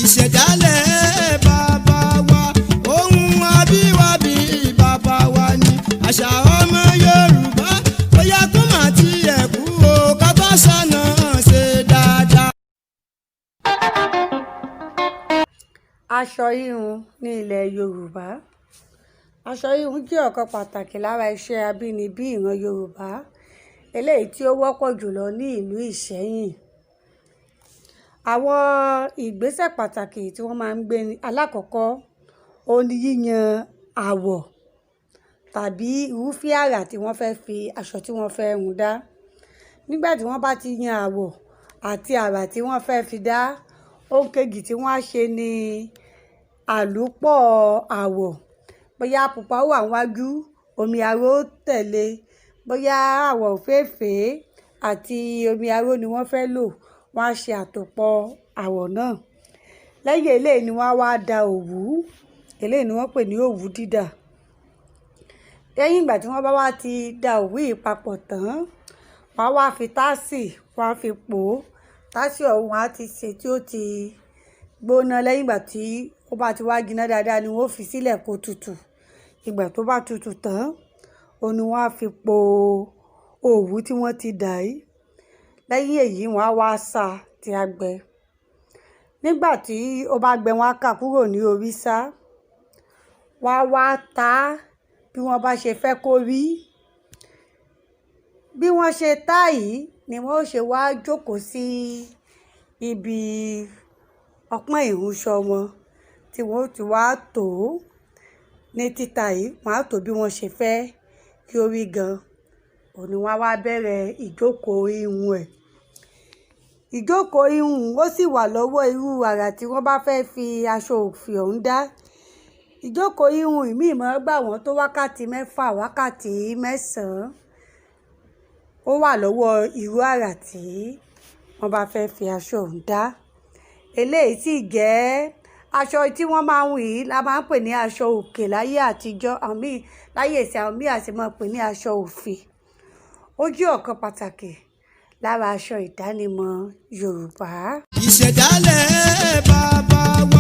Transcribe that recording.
Ìṣẹ̀dálẹ̀ bàbá wa, ohun abíwábí bàbá wa ni àṣà ọmọ Yorùbá. Ó yẹ kó má tiẹ̀ kú o, ká bá ṣàna ṣe dáadáa. Aṣọ híhun ní ilẹ̀ Yorùbá. Aṣọ híhun jẹ́ ọ̀kan pàtàkì lára iṣẹ́ abínibí ìran Yorùbá, eléyìí tí ó wọ́pọ̀ jùlọ ní ìlú Ìṣẹ́yìn. Àwọn ìgbésẹ̀ pàtàkì tí wọ́n máa ń gbé ní alákọ̀ọ́kọ́, òhun ni yíyan àwọ̀ tàbí irúfẹ́ àrà tí wọ́n fẹ́ fi aṣọ tí wọ́n fẹ́ hun dá. Nígbà tí wọ́n bá ti yan àwọ̀ àti àrà tí wọ́n fẹ́ fi dá, ohun kejì tí wọ́n á ṣe ni àlùpọ̀ àwọ̀. Bóyá pupa ó wà níwájú, omi aró tẹ̀lé, bóyá àwọ̀ òféèfé àti omi aró ni wọ́n fẹ́ lò, wọ́n á ṣe àtòpọ̀ àwọ̀ náà. Lẹ́yìn eléyìí ni wọ́n á wá da òwú, eléyìí ni wọ́n pè ní òwú dídà. Lẹ́yìn ìgbà tí wọ́n bá wá ti da òwú yìí papọ̀ tán, wọ́n á wá fi táàsì, wọ́n á fi pò ó. Táàsì ọ̀hún á ti sè tí ó ti gbóná. Lẹ́yìn ìgbà tí ó bá ti wá jiná dáadáa ni wọ́n ó fi sílẹ̀ kó tutù. Ìgbà tó bá tutù tán, òhun ni wọ́n á fi po òwú tí wọ́n ti dà yìí. Lẹ́yìn èyí, wọ́n á wá sá a tí á gbẹ. Nígbà tí ó bá gbẹ, wọ́n á ká a kúrò ní orí sá. Wọ́n á wá ta á bí wọ́n bá ṣe fẹ́ kó rí. Bí wọ́n ṣe tá a yìí ni wọ́n ó ṣe wá jókòó sí ibi ọpọ́n ìhunṣọ wọn tí wọ́n ó ti wá tò ó ní títa yìí. Wọ́n á tò ó bí wọ́n ṣe fẹ́ kí ó rí gan. Òhun ni wọ́n á wá bẹ̀rẹ̀ ìjókòó híhun ẹ̀. Ìjókòó híhun ó sì wà lọ́wọ́ irú àrà tí wọ́n bá fẹ́ fi aṣọ òfì ọ̀hún dá. Ìjókòó híhun ìmíì máa ń gbà wọ́n tó wákàtí 6, wákàtí 9. Ó wà lọ́wọ́ irú àrà tí wọ́n bá fẹ́ fi aṣọ ọ̀hún dá. Eléyìí sì jẹ́ aṣọ tí wọ́n máa ń hun yìí la máa ń pè ní aṣọ òkè láyé àtijọ́. Àwọn míì láyé ìsìnyí, àwọn míì á sì máa pè ní aṣọ òfì. Ó jẹ́ ọ̀kan pàtàkì lára aṣọ ìdánimọ̀ Yorùbá. Ìṣẹ̀dálẹ̀ bàbá.